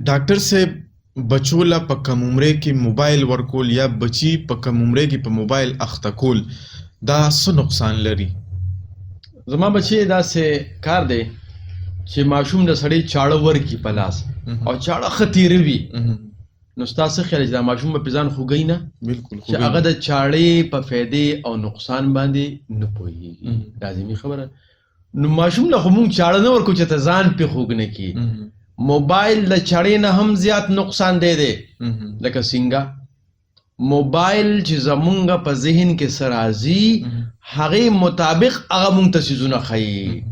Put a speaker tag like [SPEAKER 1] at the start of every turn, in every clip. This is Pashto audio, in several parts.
[SPEAKER 1] ډاکټر صاحب، بچو له په کم عمرۍ کې موبایل ورکول یا بچی په کم عمرۍ کې په موبایل اخته کول، دا څه نقصان لري؟
[SPEAKER 2] زما بچی، داسې کار دی چې ماشوم د سړی چاړه ورکی په لاس او چاړه ښه تېره وي، نو ستا څه خیال چې دا ماشوم به په ځان خوږوي نه؟
[SPEAKER 1] بالکل.
[SPEAKER 2] چې هغه د چاړې په فایدې او نقصان باندې نه پوهېږي، لازمي خبره. نو ماشوم له خو مونږ چاړه نه ورکو چې ته ځان پې خوږ نه کړي. موبایل د چاړې نه هم زیات نقصان دی دی. لکه څنګه موبایل چې زمونږ په ذهن کې څه راځي، هغې مطابق هغه مونږ ته څیزونه ښیي.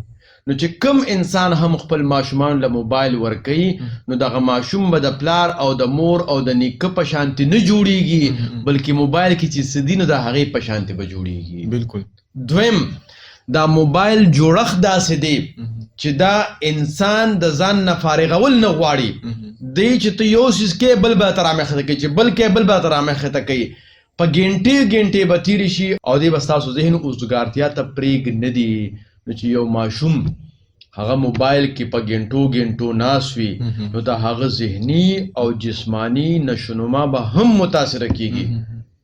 [SPEAKER 2] نو چې کم انسان هم خپل ماشومان له موبایل ورکوي، نو دغه ماشوم به د پلار او د مور او د نیکه په شانتې نه جوړیږي، بلکې موبایل کې چې څه دي، نو د هغې په شانتې به جوړیږي. دویم، دا موبایل جوړښت داسې دی چې دا انسان د ځان نه فارغول نه غواړي دی. چې ته یو څیز کې، بل به تر مخه کوي، چې بل کې، بل به تر مخه ته کوي. په ګنټې ګنټې به تیر شي او دی به ستاسو ذهن اوزګارتیا ته پرېږ نه دی. نو چې یو ماشوم هغه موبایل کې په ګنټو ګنټو ناس وي، نو د هغه ذهني او جسماني نشونما به هم متاثره کیږي.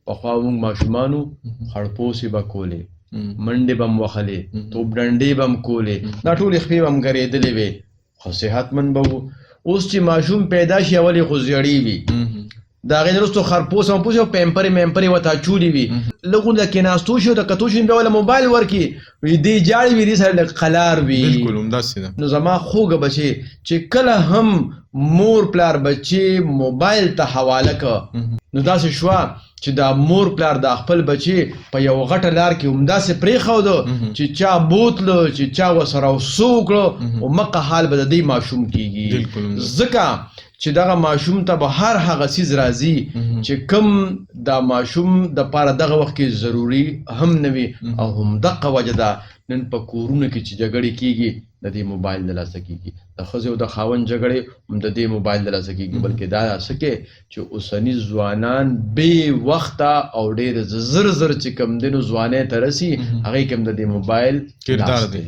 [SPEAKER 2] پخوا موږ ماشومانو خړپوسې به کولې، منډې به مو وهلې، توپ ډنډې به مو کولې، دا ټولې خپې به مو ګرېدلې وې، خو صحتمند به وو. اوس چې ماشوم پیدا شي، اول یې خو زیړې وي، د هغې نه وروسته خرپوسه مپوسه او پیمپرې میمپرې ورته اچولې وي. لږ غوندې کېناستو شي او د کتو شي، بیا ورله موبایل ورکړي، وي دی جاړي وي، دې سره لږ قلار وي.
[SPEAKER 1] بالکل، همداسې ده.
[SPEAKER 2] نو زما خوږه بچې، چې کله هم مور پلار بچي موبایل ته حواله که، نو داسې شوه چې دا مور پلار دا خپل بچي په یو غټه لار کې همداسې پرېښوده چې چا بوتله، چې چا ورسره څه وکړو، او مقه حال به د دې ماشوم کیږي. ځکه چې دغه ماشوم ته به هر هغه څیز راځي چې کم دا ماشوم د پاره دغه وخت کې ضروري هم نه وي. او هم دغه وجه ده، نن په کورونو کې چې جګړې کیږي، د دې موبایل د لاسه کیږي. د ښځې او د خاوند جګړې هم د دې موبایل د لاسه کیږي. بلکې دا څه کې چې اوسني ځوانان بې وخته او ډېر زر زر چې کم دینو ځوانۍ ته رسي، هغې کې هم د دې موبایل
[SPEAKER 1] کردار
[SPEAKER 2] لاس
[SPEAKER 1] دی.